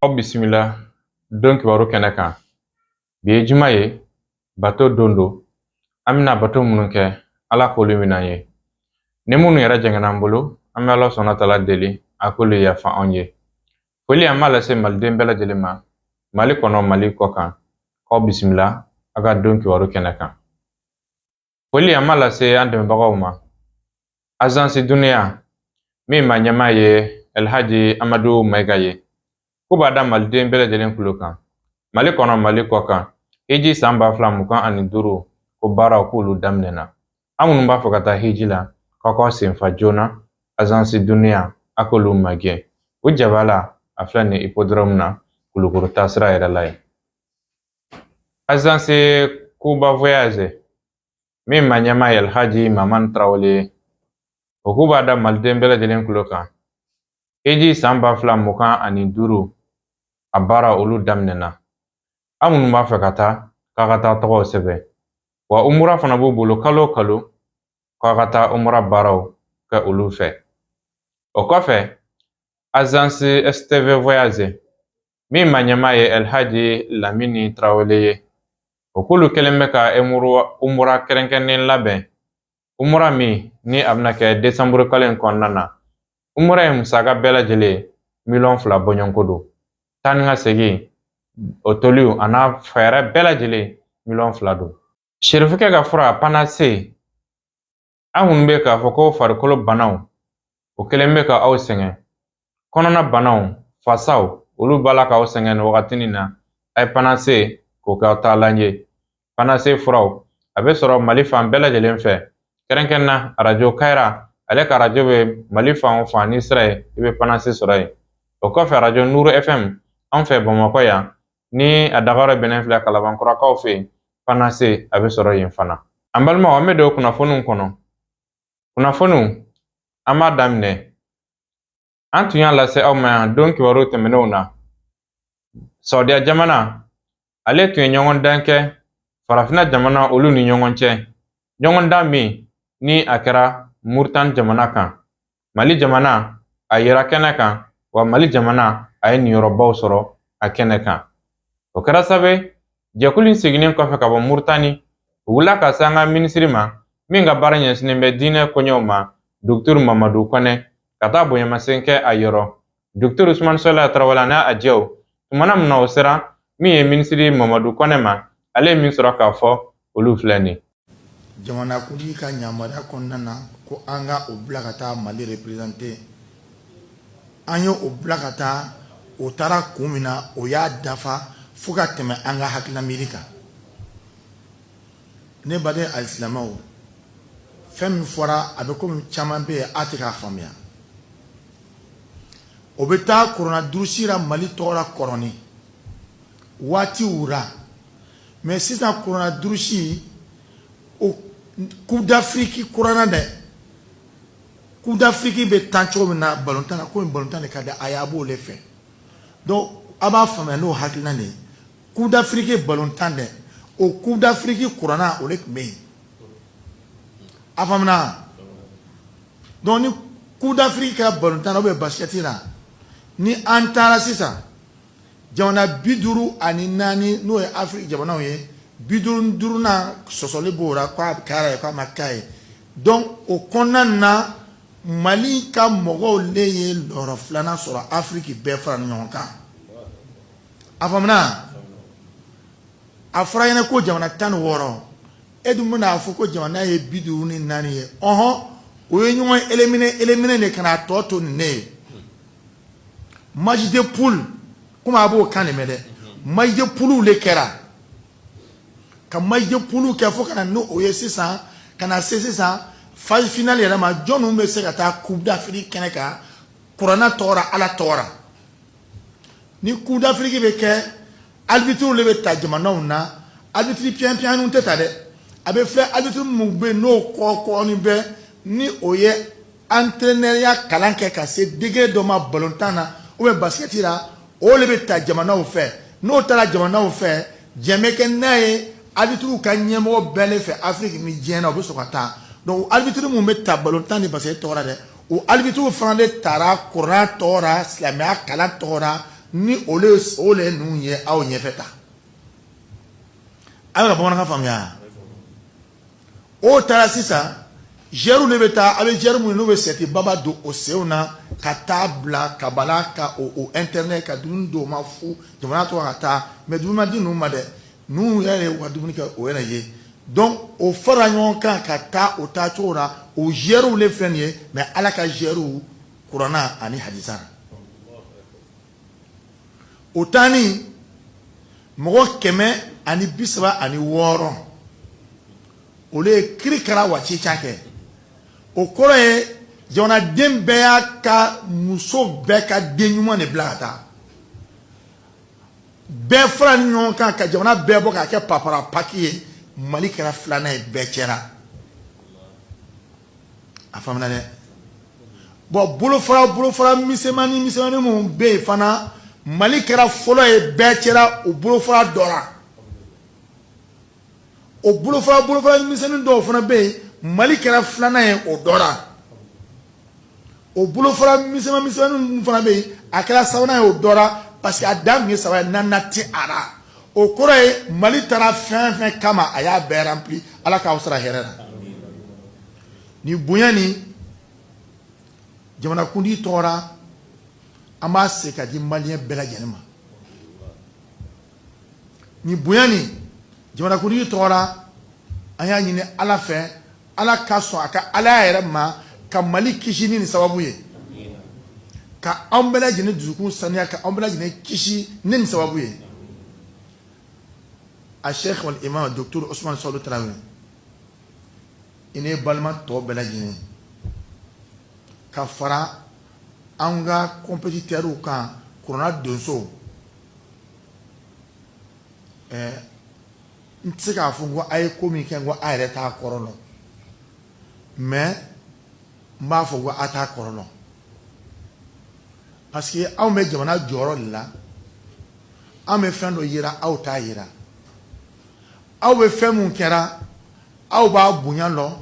Aw bisimila don kibaru kɛnɛ kan. Bi ye juma ye, bato don don. An bɛna bato minnu kɛ, Ala k'olu minɛ an ye. Ni minnu yɛrɛ jɛngɛnna an bolo, an bɛ Ala subahana taala deli a k'olu yafa anw ye. Foli an b'a lase maliden bɛɛ lajɛlen ma, Mali kɔnɔ, Mali kɔ kan. K'aw bisimila aw ka don kibaru kɛnɛ kan. Foli an b'a lase an dɛmɛbagaw ma. Agence Dunia min maa ɲɛmaa ye Elhaji Amadu Mayiga ye, k'u b'a da maliden bɛɛ lajɛlen tulo kan, Mali kɔnɔ, Mali kɔ kan, hiji san 2025 ko baaraw k'olu daminɛna. An minnu b'a fɛ ka taa hiji la, k'aw k'aw senfa joona Agence Dunia, a k'olu magɛn. U jabala a filɛ nin hippodrome na, Kulukoro taasira yɛrɛ la yen. Agence Kuba Voyage min maa ɲɛmaa ye Alhaji Mamani Tarawele ye, o k'u b'a da maliden bɛɛ lajɛlen tulo kan, hiji san 2025 a baara olu daminɛna. Aw minnu b'a fɛ ka taa, k'a ka taa tɔgɔw sɛbɛn. Wa umura fana b'u bolo kalo o kalo, k'a ka taa umura baaraw kɛ olu fɛ. O kɔfɛ, Agence STV Voyage min maa ɲɛmaa ye Elhaji Lamini Tarawele ye, o k'olu kɛlen bɛ ka umura kɛrɛnkɛrɛnnen labɛn, umura min ni a bɛna kɛ desanburu kalo in kɔnɔna na. Umura in musaka bɛɛ lajɛlen miliyɔn 2 bɔɲɔgɔnko don. Taa ni ka segin, oteliw a n'a fɛɛrɛ bɛɛ lajɛlen miliyɔn 2 don. Serifukɛ ka fura Panase, aw minnu bɛ k'a fɔ ko farikolo banaw o kɛlen bɛ ka aw sɛgɛn, kɔnɔna banaw, fasaw, olu b'a la k'aw sɛgɛn nin wagatinin na, a ye Panase k'o kɛ aw taalan ye. Panase furaw a bɛ sɔrɔ Mali fan bɛɛ lajɛlen fɛ, kɛrɛnkɛrɛn na arajo Kayira, ale ka arajo bɛ Mali fan o fan, n'i sera yen i bɛ Panase sɔrɔ yen. O kɔfɛ, arajo Nuru FM anw fɛ Bamakɔ yan, ni a dagayɔrɔ bɛnnen filɛ Kalabankɔrɔkaw fɛ yen, Panase a bɛ sɔrɔ yen fana. An balimaw, an bɛ don kunnafoniw kɔnɔ. Kunnafoniw, an b'a daminɛ. An tun y'a lase aw ma yan don kibaru tɛmɛnenw na, Saudiya jamana ale tun ye ɲɔgɔndan kɛ farafinna jamana olu ni ɲɔgɔn cɛ, ɲɔgɔndan min ni a kɛra Muritani jamana kan. Mali jamana a yera kɛnɛ kan, wa Mali jamana a ye niyɔrɔbaw sɔrɔ a kɛnɛ kan. O kɛra sababu, jɛkulu in seginnen kɔfɛ ka bɔ Muritani, u wulila ka se an ka minisiri ma min ka baara ɲɛsinnen bɛ diinɛ koɲɛw ma, Docteur Mamadu Kɔnɛ, ka taa bonyamasegin kɛ a yɔrɔ. Docteur Usumani Sɔlaya Tarawele n'a a jɛw tumana min na o sera min ye minisiri Mamadu Kɔnɛ ma, ale ye min sɔrɔ k'a fɔ, olu filɛ nin. Jamanakuntigi ka yamaruya kɔnɔna na ko an ka o bila ka taa Mali représenter, an ye o bila ka taa. O taara kun min na, o y'a dafa fo ka tɛmɛ an ka hakilina miiri kan. Ne baden alisilamɛw, fɛn min fɔra, a bɛ komi caman bɛ yen a tɛ k'a faamuya. O bɛ taa kurana durusi la Mali tɔgɔ la kɔrɔni waatiw la, mais sisan kurana durusi o Coupe d'Afrique kurana dɛ, Coupe d'Afrique bɛ tan cogo min na balontan na, komi balontan de ka di a ye, a b'o de fɛ. Donc a b'a faamuya n'o hakilina de ye. Coupe d'Afrique balontan dɛ, o Coupe d'Afrique kurana o de tun bɛ yen, a faamuna? Donc ni Coupe d'Afrique kɛra balontan na ou bien basket la, ni an taara sisan jamana 54, n'o ye Afiriki jamanaw ye, 55nan sɔsɔli b'o la k'a kɛra ye, k'a ma k'a ye. Donc o kɔnɔna na, Mali ka mɔgɔw le ye lɔrɔ filanan sɔrɔ Afiriki bɛɛ fara ni ɲɔgɔn kan, a faamuna? A fɔra ɲɛna ko jamana 16, e dun bɛna fɔ ko jamana ye 54 ye. Ɔhɔn, o ye ɲɔgɔn éliminer éliminer de ka na tɔ to nin ne ye. Match de poule, komi a b'o kan de mɛn dɛ, match de poule de kɛra ka match de poule kɛ fo ka na n'o ye sisan, ka na se sisan phase finale yɛrɛ ma. Jɔnniw bɛ se ka taa Coupe d'Afrique kɛnɛ kan kuranna tɔgɔ la, Ala tɔgɔ la? Ni Coupe d'Afrique bɛ kɛ, arbitre de bɛ ta jamanaw na. Arbitre piyan-piyanniw tɛ ta dɛ, a bɛ filɛ arbitre minnu bɛ yen n'o kɔkɔni bɛ, ni o ye entraîneurya kalan kɛ ka se degré dɔ ma balontan na ou bien basket la, o de bɛ ta jamanaw fɛ. N'o taara jamanaw fɛ, jɛn bɛ kɛ n'a ye arbitre ka ɲɛmɔgɔ bɛɛ de fɛ Afrique ni diɲɛ na, o bɛ sɔrɔ ka taa. Donc arbitre minnu bɛ ta balontan ni basket tɔgɔ la dɛ, o arbitre fana de taara kuranna tɔgɔ la, silamɛya kalan tɔgɔ la. Ni o le ninnu ye aw ɲɛfɛ ta. A bɛ ka bamanankan faamuya. O taara sisan gɛrɛw de bɛ taa, a bɛ gɛrɛ minnu n'u bɛ sɛti baba don o senw na ka taa bila kabala ka o internet ka dumuni d'o ma fu jamana tɔgɔ ka taa, mais dumuni ma di ninnu ma dɛ, ninnu yɛrɛ ye u ka dumuni kɛ o yɛrɛ ye. Donc o fara ɲɔgɔn kan ka taa o taa cogo la, o gɛrɛw de filɛ nin ye, mais Ala ka gɛrɛw kuranna ani hadisa. O taani mɔgɔ 136 olu ye kirikara wa cica kɛ. O kɔrɔ ye jamanaden bɛɛ y'a ka muso bɛɛ ka den ɲuman de bila ka taa, bɛɛ fara ni ɲɔgɔn kan ka jamana bɛɛ bɔ k'a kɛ papara paki ye. Mali kɛra filanan ye bɛɛ cɛra. A faamuna dɛ. Bon, bolofara misɛnmanin misɛnmanin minnu bɛ yen fana, Mali kɛra fɔlɔ ye bɛɛ cɛra o bolofara dɔ la. O bolofara misɛnnin dɔw fana bɛ yen, Mali kɛra filanan ye o dɔ la. O bolofara misɛnman misɛnmanin minnu fana bɛ yen, a kɛra sabanan ye o dɔ la, parce que a dan tun ye saba ye, naaninan tɛ a la. O kɔrɔ ye Mali taara fɛn fɛn kama, a y'a bɛɛ rempli. Ala k'aw sara hɛrɛ la. Nin bonya ni jamanakuntigi tɔgɔra, an b'a se ka di maliyɛn bɛɛ lajɛlen ma. Nin bonya ni jamanakuntigi tɔgɔra, an y'a ɲini Ala fɛ, Ala ka sɔn a ka Ala yɛrɛ ma ka Mali kisi ni nin sababu ye, ka anw bɛɛ lajɛlen dusukun saniya, ka anw bɛɛ lajɛlen kisi ni nin sababu ye. A Cheikh wal Imam Docteur Ousmane Sawudu Tarawele, i ne balima tɔ bɛɛ lajɛlen ka fara an ka compétiteurs kan, kuranna donso, n tɛ se k'a fɔ ko a ye ko min kɛ, n ko a yɛrɛ t'a kɔrɔ lɔn, mais n b'a fɔ ko a t'a kɔrɔ lɔn, parce que anw bɛ jamana jɔyɔrɔ de la. An bɛ fɛn dɔ yira, aw t'a yira. Aw bɛ fɛn mun kɛra, aw b'a bonya lɔn,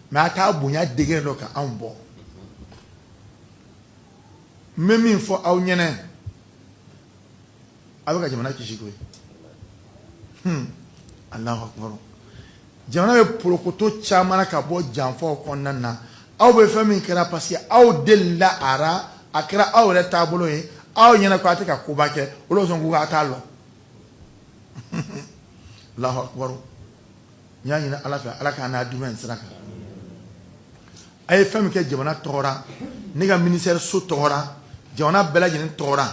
mais a t'a bonya degré dɔ ka anw bɔ. N bɛ min fɔ aw ɲɛnɛ, aw bɛ ka jamana kisi koyi. Alahu akubar. Jamana bɛ porokoto caman na ka bɔ janfaw kɔnɔna na. Aw bɛ fɛn min kɛra, parce que aw delila a ra, a kɛra aw yɛrɛ taabolo ye, aw ɲɛna ko a tɛ ka koba kɛ, olu sɔn k'u a t'a lɔn. Alahu akubar. N y'a ɲini Ala fɛ, Ala k'an n'a dumɛ nin sira kan. A ye fɛn min kɛ jamana tɔgɔra, ne ka ministère so tɔgɔra, jamana bɛɛ lajɛlen tɔgɔra,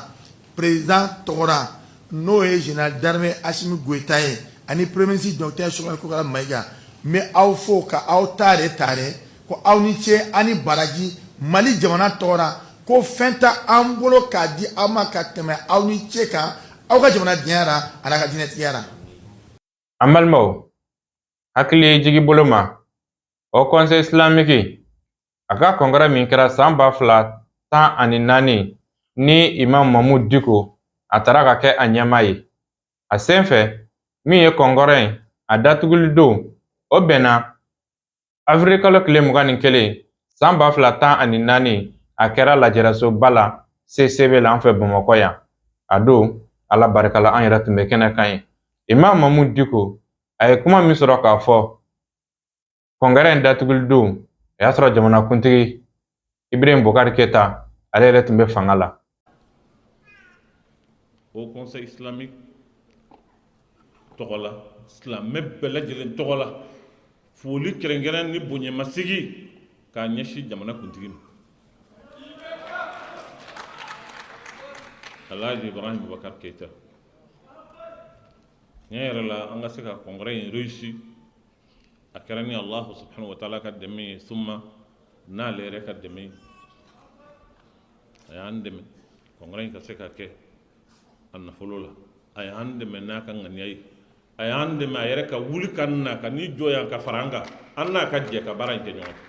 président tɔgɔra, n'o ye général d'armée Assimi Goïta ye, ani premier ministre docteur Choguel Kokalla Maïga, n bɛ aw fo ka aw taare taare ko aw ni ce, aw ni baraji. Mali jamana tɔgɔra, ko fɛn tɛ an bolo k'a di aw ma ka tɛmɛ aw ni ce kan, aw ka jamanadenya la a n'a ka diinɛtigiya la. An balimaw, hakili jigi bolo ma, Haut Conseil islamique a ka congrès min kɛra san 2014 ni Imam Mahmoud Dicko a taara ka kɛ a ɲɛmaa ye, a sen fɛ min ye congrès in a datuguli don, o bɛnna avril kalo tile 21 san 2014, a kɛra lajɛrɛsoba la CCB la an fɛ Bamakɔ yan. A don, Ala barika la, an yɛrɛ tun bɛ kɛnɛ kan ye. Imam Mahmoud Dicko a ye kuma min sɔrɔ k'a fɔ congrès in datuguli don, o y'a sɔrɔ jamanakuntigi Ibrahim Boubacar Keïta ale yɛrɛ tun bɛ fanga la. Haut Conseil islamique tɔgɔ la, silamɛ bɛɛ lajɛlen tɔgɔ la, foli kɛrɛnkɛrɛn ni bonyamasigi k'a ɲɛsin jamana kuntigi ma, Alhaji Ibrahim Boubacar Keïta. Tiɲɛ yɛrɛ la, an ka se ka congrès in réussi, a kɛra ni Allahu subhanahu wa ta'ala ka dɛmɛ ye, summa n'ale yɛrɛ ka dɛmɛ ye. A y'an dɛmɛ congrès in ka se ka kɛ a nafolo la, a y'an dɛmɛ n'a ka ŋaniya ye, a y'an dɛmɛ a yɛrɛ ka wuli ka na ka n'i jɔ yan ka fara an kan, an n'a ka jɛ ka baara in kɛ ɲɔgɔn fɛ.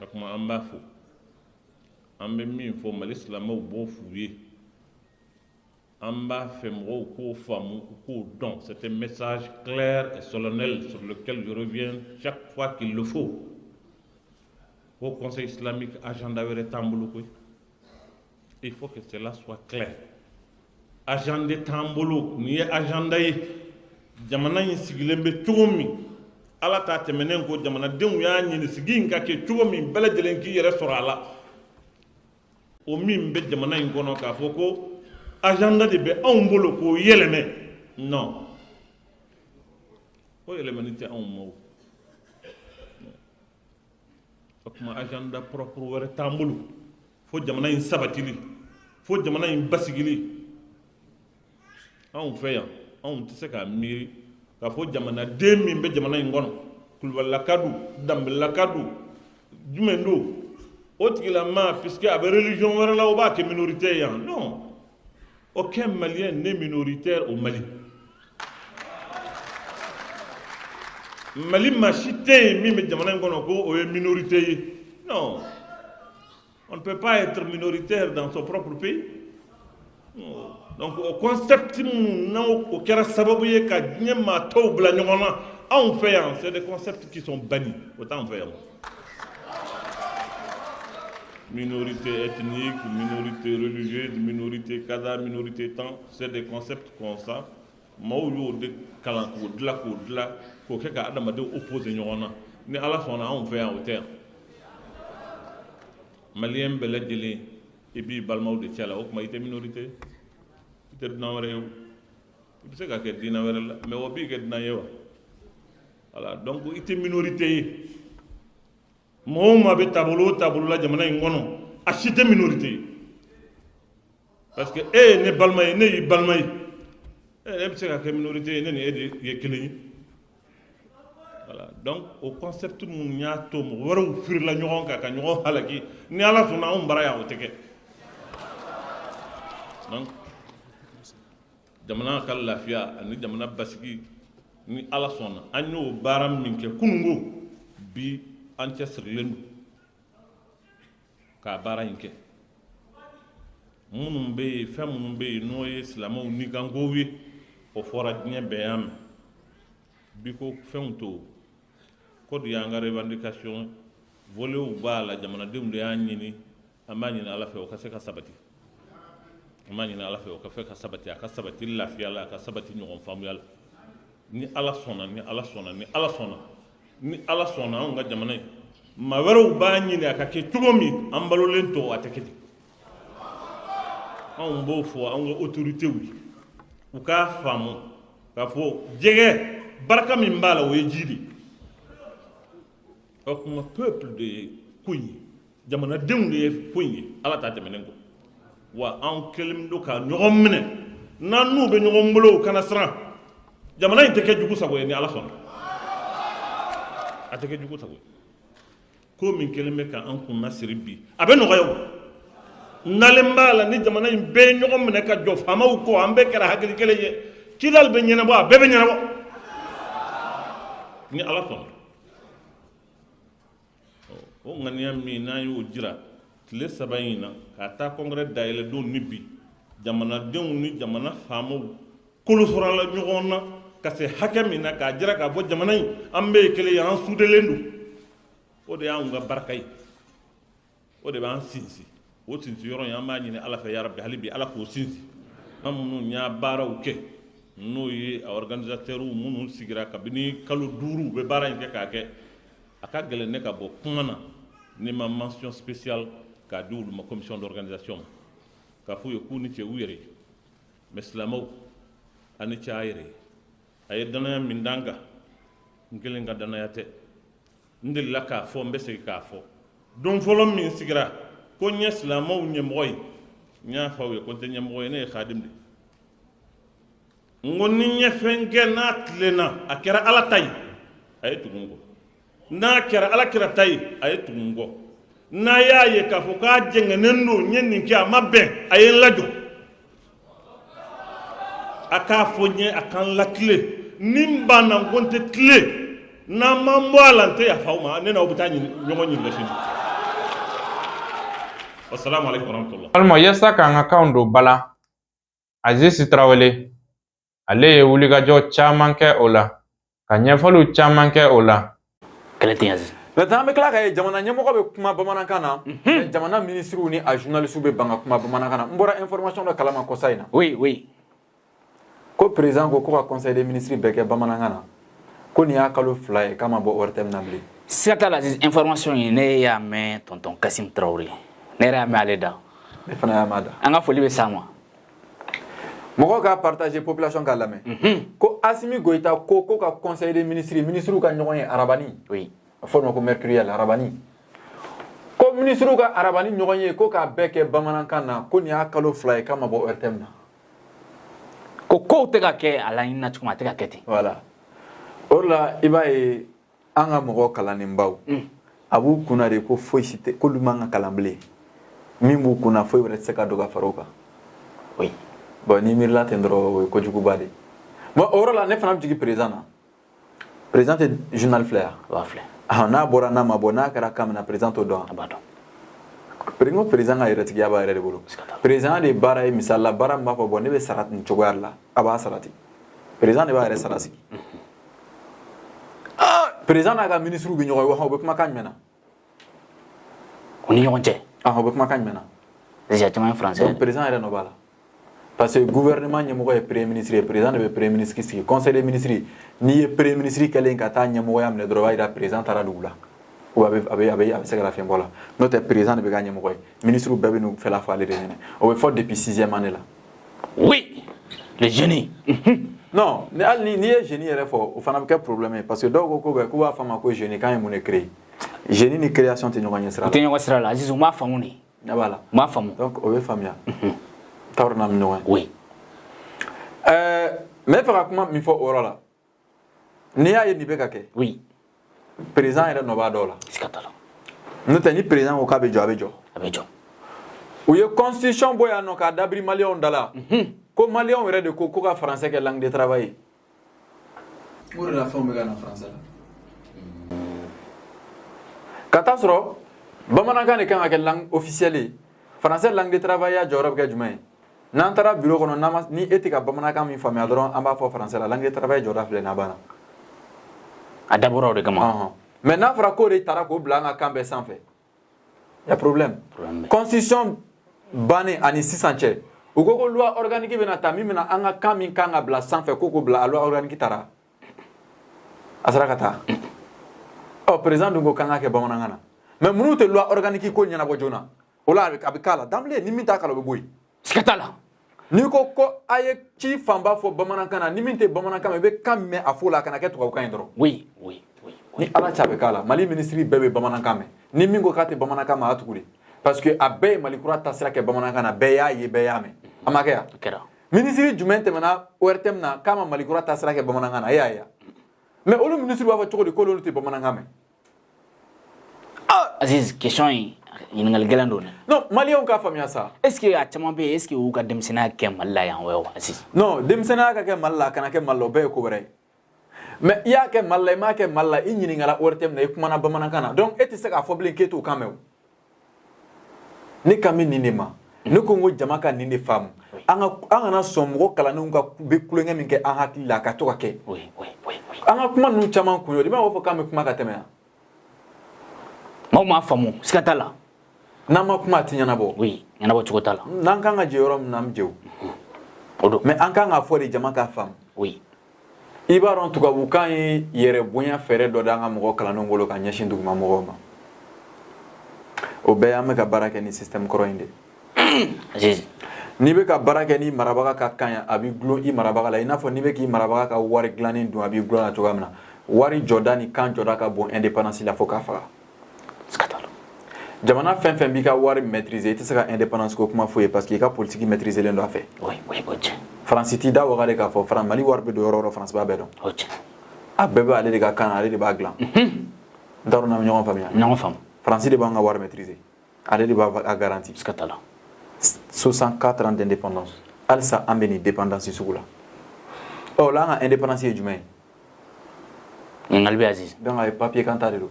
O tuma an b'a fo, an bɛ min fɔ Mali silamɛw b'o f'u ye, an b'a fɛ mɔgɔw k'o faamu, u k'o dɔn. C'est un message clair et solennel sur lequel je reviens chaque fois qu'il le faut. Haut Conseil islamique, agenda wɛrɛ t'an bolo koyi. Il faut que cela soit clair. Agenda t'an bolo. Nin ye agenda ye, jamana in sigilen bɛ cogo min, Ala ta tɛmɛnen ko, jamanadenw y'a ɲini sigi in ka kɛ cogo min, bɛɛ lajɛlen k'i yɛrɛ sɔrɔ a la. O min bɛ jamana in kɔnɔ, k'a fɔ ko agenda de bɛ anw bolo k'o yɛlɛmɛ, non, o yɛlɛmani tɛ anw ma. O tuma, agenda propre wɛrɛ t'an bolo fo jamana in sabatili, fo jamana in basigili. Anw fɛ yan, anw tɛ se k'a miiri k'a fɔ jamanaden min bɛ jamana in kɔnɔ, kulubalilaka don, danbelaka don, jumɛn don, o tigilama, puisque a bɛ religion wɛrɛ la, o b'a kɛ minorité yan. Non, aucun Malien n'est minoritaire au Mali. Mali maa si tɛ yen min bɛ jamana in kɔnɔ ko o ye minorité ye. Non, on ne peut pas être minoritaire dans son propre pays. Donc o concept minnu n'o o kɛra sababu ye ka diɲɛ maa tɔw bila ɲɔgɔn na, anw fɛ yan, c'est des concepts qui sont bannis. O t'anw fɛ yan. Minorité ethnique, minorité religieuse, minorité kaza, minorité tant, c'est des concepts comme ça. Maaw y'o de kalan k'o dilan, k'o dilan k'o kɛ ka adamadenw opposer ɲɔgɔn na. Ni Ala sɔnna, anw fɛ yan, o tɛ yan. Malien bɛɛ lajɛlen, i b'i balimaw de cɛ la. O tuma, i tɛ minorité, i tɛ dunan wɛrɛ ye. O i bɛ se ka kɛ diinɛ wɛrɛ la, mais o b'i kɛ dunan ye wa? Voilà, donc i tɛ minorité ye. Mɔgɔ o maa bɛ taabolo o taabolo la jamana in kɔnɔ, a si tɛ minorité ye, parce que e ye ne balima ye, ne y'i balima ye. E bɛ se ka kɛ minorité ye, ne ni e de ye kelen ye. Voilà, donc o concept minnu y'a to mɔgɔ wɛrɛw firila ɲɔgɔn kan ka ɲɔgɔn halaki, ni Ala sɔnna, anw bara yan, o tɛ kɛ. Donc jamana ka lafiya ani jamana basigi, ni Ala sɔnna, an y'o baara min kɛ kununko, bi an cɛsirilen don k'a baara in kɛ. Minnu bɛ yen, fɛn minnu bɛ yen, n'o ye silamɛw nikankow ye, o fɔra, diɲɛ bɛɛ y'a mɛn bi ko fɛnw to ko de y'an ka revendication voletw b'a la. Jamanadenw de y'a ɲini. An b'a ɲini Ala fɛ, o ka se ka sabati. An b'a ɲini Ala fɛ, o ka fɛ ka sabati, a ka sabati lafiya la, a ka sabati ɲɔgɔn faamuya la. Ni Ala sɔnna, ni Ala sɔnna, ni Ala sɔnna, ni Ala sɔnna, anw ka jamana in, maa wɛrɛw b'a ɲini a ka kɛ cogo min, an balolen to, a tɛ kɛ ten. Anw b'o fɔ anw ka autorités ye, u k'a faamu k'a fɔ jɛgɛ barika min b'a la, o ye ji de ye. O tuma, peuple de ye ko in ye, jamanadenw de ye ko in ye, Ala ta tɛmɛnen kɔ. Wa anw kɛlen don ka ɲɔgɔn minɛ, n'an n'u bɛ ɲɔgɔn bolo, u kana siran. Jamana in tɛ kɛ jugu sago ye, ni Ala sɔnna, a tɛ kɛ jugu sago ye. Ko min kɛlen bɛ k'an kunna siri bi, a bɛ nɔgɔya. O nalen b'a la, ni jamana in bɛɛ ye ɲɔgɔn minɛ ka jɔ faamaw kɔ, an bɛɛ kɛra hakili kelen ye, Kidali bɛ ɲɛnabɔ, a bɛɛ bɛ ɲɛnabɔ, ni Ala sɔnna. O ŋaniya min n'an y'o jira tile 3 in na, k'a taa congrès dayɛlɛ don ni bi, jamanadenw ni jamana faamaw kolo sɔrɔla ɲɔgɔn na ka se hakɛ min na, k'a jira k'a fɔ jamana in, an bɛɛ ye kelen ye, an sudelen don, o de y'anw ka barika ye, o de b'an sinsin. O sinsin yɔrɔ in, an b'a ɲini Ala fɛ, yarabi, hali bi Ala k'o sinsin. An minnu y'a baaraw kɛ, n'o ye a organisateurs minnu sigira kabini kalo 5, u bɛ baara in kɛ k'a kɛ, a ka gɛlɛn ne ka bɔ kuma na ni ma mention spéciale k'a di olu ma, commission d'organisation ma, k'a f'u ye k'u ni ce u yɛrɛ ye. Mais silamɛw, a ni ce a yɛrɛ ye. A ye danaya min d'an kan, n kelen ka danaya tɛ. N delila k'a fɔ, n bɛ segin k'a fɔ. Don fɔlɔ min sigira ko n ye silamɛw ɲɛmɔgɔ ye, n y'a fɔ aw ye ko n tɛ ɲɛmɔgɔ ye, ne ye khadim de. N ko ni n ye fɛn kɛ n'a tilenna, a kɛra Ala ta ye, a ye tugu n kɔ. N'a kɛra Ala kira ta ye, a ye tugu n kɔ. N'a y'a ye k'a fɔ k'a jɛngɛnnen don, n ye nin kɛ, a ma bɛn, a ye n lajɔ, a k'a fɔ n ye, a k'an lakile. Ni n banna, n ko n tɛ tile, n'an m'an bɔ a la, n tɛ yafa aw ma. Ne n'aw bɛ taa ɲɔgɔn ɲininka sini. Wasalamu aleykum warahmatulah. Walima yaasa k'an ka kanw don ba la, Aziz Tarawele, ale ye wulikajɔ caman kɛ o la, ka ɲɛfɔliw caman kɛ o la. Kɛlɛ tɛ Aziz. Maintenant an bɛ tila ka ye jamana ɲɛmɔgɔ bɛ kuma bamanankan na, mais jamana ministres ni a journalistes bɛ ban ka kuma bamanankan na. N bɔra information dɔ kalama kɔsa in na. Oui, oui. Ko président ko ko ka conseil des ministres bɛɛ kɛ bamanankan na. Ko nin y'a kalo 2 ye k'a ma bɔ ORTM na bilen. Siga t'a la Aziz, information in ne y'a mɛn tonton Kassim Traoré. Ne yɛrɛ y'a mɛn ale da. Ne fana y'a mɛn a da. An ka foli bɛ s'a ma. Mɔgɔw k'a partager, population k'a lamɛn. Ko Assimi Goïta ko ko ka conseil des ministres, ministres ka ɲɔgɔn ye arabani. Oui. A fɔ o ma ko mercuriel arabani. Ko ministres ka arabani ɲɔgɔn ye ko k'a bɛɛ kɛ bamanankan na, ko nin y'a kalo 2 ye k'a ma bɔ ORTM na. Ko kow tɛ ka kɛ a laɲini na cogo min, a tɛ ka kɛ ten. Voilà. O de la i b'a ye an ka mɔgɔ kalannenbaw, a b'u kunna de ko foyi si tɛ, k'olu man ka kalan bilen. Min b'u kunna foyi wɛrɛ tɛ se ka don ka fara o kan. Oui. Bon, n'i miirila ten dɔrɔn, o ye kojuguba de ye. Bon, o yɔrɔ la ne fana bɛ jigin président na. Président tɛ journal filɛ yan. O b'a filɛ. Ah, n'a bɔra n'a ma bɔ, n'a kɛra kan min na, président t'o dɔn. A b'a dɔn. N ko président ka yɛrɛtigiya b'a yɛrɛ de bolo. Président de baara ye misali la, baara min b'a fɔ bon ne bɛ sara nin cogoya de la, a b'a sara ten. Président de b'a yɛrɛ sara sigi. Ah, président n'a ka ministre bɛ ɲɔgɔn ye wa, u bɛ kumakan jumɛn na? U ni ɲɔgɔn cɛ. Ah, u bɛ kumakan jumɛn na? Déjà caman ye français. Donc président yɛrɛ nɔ b'a la. Parce que gouvernement ɲɛmɔgɔ ye premier ministre ye, président de bɛ premier ministre sigi. Conseil des ministres, n'i ye premier ministre kɛlen ka taa ɲɛmɔgɔya minɛ dɔrɔn, o b'a yira président taara dugu la. Ou a bɛ se ka lafiɲɛ bɔ la. N'o tɛ, président de bɛ k'a ɲɛmɔgɔ ye. Ministre bɛɛ bɛ n'u fɛla fɔ ale de ɲɛna. O bɛ fɔ depuis 6e année la. Oui, le génie. Non, ni hali ni n'i ye génie yɛrɛ fɔ, o fana bɛ kɛ problème ye parce que dɔw ko ko bɛ k'u b'a fɔ a ma ko génie, k'an ye mun de créer? Génie ni création tɛ ɲɔgɔn ɲɛ sira U la. tɛ ɲɔgɔn sira la Aziz, u m'a faamu de. Ɲɛ b'a la. U m'a faamu. Donc o bɛ faamuya. T'a dɔn n'an bɛ ɲɔgɔn ye. Oui. N bɛ fɛ ka kuma min fɔ o yɔrɔ la, n'i y'a ye nin bɛ ka kɛ, Oui. président yɛrɛ nɔ b'a dɔw la. Siga t'a la. N'o tɛ, ni président ko k'a bɛ jɔ, a bɛ jɔ. A bɛ jɔ. U ye constitution bɔ yan nɔ k'a dabiri maliyɛnw da la, ko maliyɛnw yɛrɛ de ko ko ka français kɛ langue de travail ye. O de la fɛnw bɛ ka na français la. Ka taa sɔrɔ bamanankan de kan ka kɛ langue officielle ye. Français langue de travail ya jɔyɔrɔ bɛ kɛ jumɛn ye? N'an taara bureau kɔnɔ, n'an ma ni e tɛ ka bamanankan min faamuya dɔrɔn, an b'a fɔ français la. Langue de travail jɔda filɛ nin ye, a banna. A dabɔra o de kama. Ɔhɔn. Mais n'a fɔra k'o de taara k'o bila an ka kan bɛɛ sanfɛ, y a problème. Problème bɛ. Constitution bannen ani sisan cɛ, u ko ko loi organique bɛna ta min bɛna an ka kan min kan ka bila sanfɛ, ko k'o bila a loi organique taara a sera ka taa. Ɔ, président dun ko k'an ka kɛ bamanankan na, mais minnu tɛ loi organique ko ɲɛnabɔ joona, o la a bɛ k'a la d'emblée, ni min t'a kala, o bɛ bɔ yen. Siga t'a la. N'i ko ko a ye ci fanba fɔ bamanankan na, ni min tɛ bamanankan mɛn, i bɛ kan mɛn a fɔ la, a kana kɛ tubabukan ye dɔrɔn. Oui, oui, oui. Ni ala cɛ, a bɛ k'a la. Mali minisiri bɛɛ bɛ bamanankan mɛn. Ni min ko k'a tɛ bamanankan mɛn, a y'a tugu de, parce que a bɛɛ ye Mali kura taasira kɛ bamanankan na. Bɛɛ y'a ye, bɛɛ y'a mɛn, a ma kɛ yan? O kɛra. Minisiri jumɛn tɛmɛna ORTM na k'a ma Mali kura taasira kɛ bamanankan na? E y'a ye wa? Mais olu minisiri b'a fɔ cogo di k'olu tɛ bamanankan mɛn? Aziz, question in ɲininkali gɛlɛn don dɛ. Non, maliyɛnw k'a faamuya sa. Est ce que a caman bɛ yen, est ce que u ka denmisɛnninya kɛ Mali la yan wa Aziz? Non, denmisɛnninya ka kɛ Mali la, a kana kɛ Mali la, o bɛɛ ye ko wɛrɛ ye. Mais i y'a kɛ Mali la, i m'a kɛ Mali la, i ɲininkala ORTM na, i kumana bamanankan na, donc e tɛ se k'a fɔ bilen k'e t'o kan mɛn. O ne kan bɛ nin de ma. Ne ko n ko jama ka nin de faamu. An kana sɔn mɔgɔ kalannenw ka bɛ kulonkɛ min kɛ an hakili la, a ka to ka kɛ. Oui, oui, oui, oui. An ka kuma ninnu caman kun ye o de. I b'a fɔ k'an bɛ kuma ka tɛmɛ yan. Maaw m'a faamu, siga t'a la. N'an ma kuma, a tɛ ɲɛnabɔ. Oui, ɲɛnabɔ cogo t'a la. N'an kan ka jɛ yɔrɔ min na, an bɛ jɛ o. O don. Mais an kan k'a fɔ de, jama k'a faamu. Oui. I b'a dɔn, tubabukan ye yɛrɛ bonya fɛɛrɛ dɔ d'an ka mɔgɔ kalannenw bolo ka ɲɛsin duguma mɔgɔw ma. O bɛɛ an bɛ ka baara kɛ ni système kɔrɔ in de. Aziz. N'i bɛ ka baara kɛ ni marabaga ka kan ye, a b'i gulon i marabaga la, i n'a fɔ n'i bɛ k'i marabaga ka wari dilannen dun, a b'i gulon la cogoya min na. Wari jɔda ni kan jɔda ka bon indépendance la fo k'a faga. Siga t'a la. Jamana fɛn fɛn b'i ka wari maîtriser, i tɛ se ka indépendance ko kuma f'u ye, parce que i ka politique maîtriser len don a fɛ. Oui, oui, o tiɲɛ. Faransi t'i da waga de k'a fɔ Faransi Mali wari bɛ don yɔrɔ o yɔrɔ, Faransi b'a bɛɛ dɔn. O tiɲɛ. A bɛɛ bɛ ale de ka kan na, ale de b'a dilan. N t'a dɔn n'an bɛ ɲɔgɔn faamuya. Ɲɔgɔn faamu. Faransi de b'an ka wari maîtriser, ale de b'a garanti. Siga t'a la. 64 ans d'indépendance, halisa an bɛ nin dépendance sugu la. Ɔ la, an ka indépendance ye jumɛn ye? Ɲininkali bɛ Aziz. Donc a ye papier kan ta de don.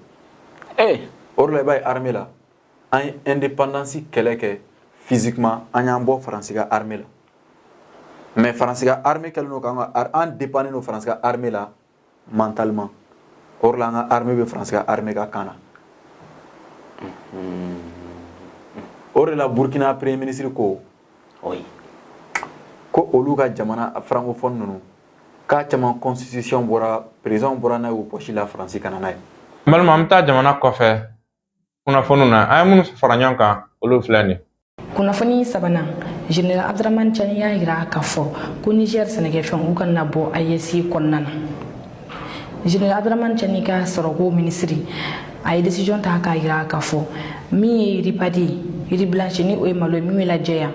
Eh. O de la i b'a ye armée la, an ye indépendance kɛlɛ kɛ physiquement, an y'an bɔ Faransi ka armée la. Mais Faransi ka armée kɛlen don k'an ka an dépendant don Faransi ka armée la mentalement. O de la an ka armée bɛ Faransi ka armée ka kan na. O de la, Burkina premier ministre ko ko olu ka jamana francophone ninnu k'a caman constitution bɔra, président bɔra n'a ye o poche la Faransi ka na n'a ye. N balima, an bɛ taa jamana kɔfɛ kunnafoniw na. An ye minnu fara ɲɔgɔn kan, olu filɛ nin ye. Kunnafoni sabanan, général Abdramane Tiani y'a yira k'a fɔ ko Niger sɛnɛkɛfɛnw u kana bɔ AES kɔnɔna na. Général Abdramane Tiani ka sɔrɔko minisiri, a ye décision ta k'a yira k'a fɔ min ye riz paddy, riz blanche, ni o ye malo ye min bɛ lajɛya,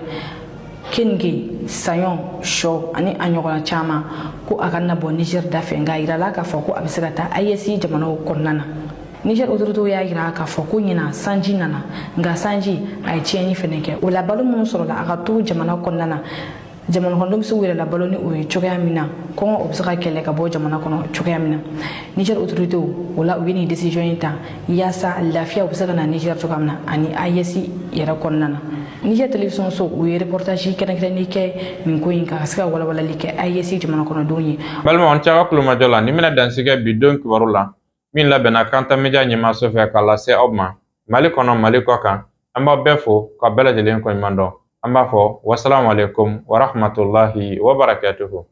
keninge, saɲɔ, sɔ ani a ɲɔgɔnna caman, ko a kana bɔ Niger da fɛ, nka a yirala k'a fɔ ko a bɛ se ka taa AES jamanaw kɔnɔna na. Niger autorités y'a yira k'a fɔ ko ɲina sanji nana, nka sanji a ye tiɲɛni fɛnɛ kɛ. O la, balo minnu sɔrɔla, a ka to jamana kɔnɔna na, jamana kɔnɔdenw bɛ se k'u yɛrɛ labalo ni o ye cogoya min na, kɔngɔ o bɛ se ka kɛlɛ ka bɔ jamana kɔnɔ cogoya min na. Niger autorités o la, u ye nin décision in ta yaasa lafiya u bɛ se ka na Niger cogoya min na ani AES yɛrɛ kɔnɔna na. Niger télévision so, u ye reportage kɛrɛnkɛrɛnnen kɛ nin ko in kan ka se ka walawalali kɛ AES jamana kɔnɔdenw ye. Balimaw, an cɛ ka kulomajɔ la, nin bɛna dansigɛ bi don kibaru la min labɛnna Kanta Media ɲɛmaaso fɛ k'a lase aw ma Mali kɔnɔ, Mali kɔ kan. An b'aw bɛɛ fo ka bɛɛ lajɛlen koɲuman dɔn. An b'a fɔ wasalamu alaikum warahmatullahi wabarakatuhu.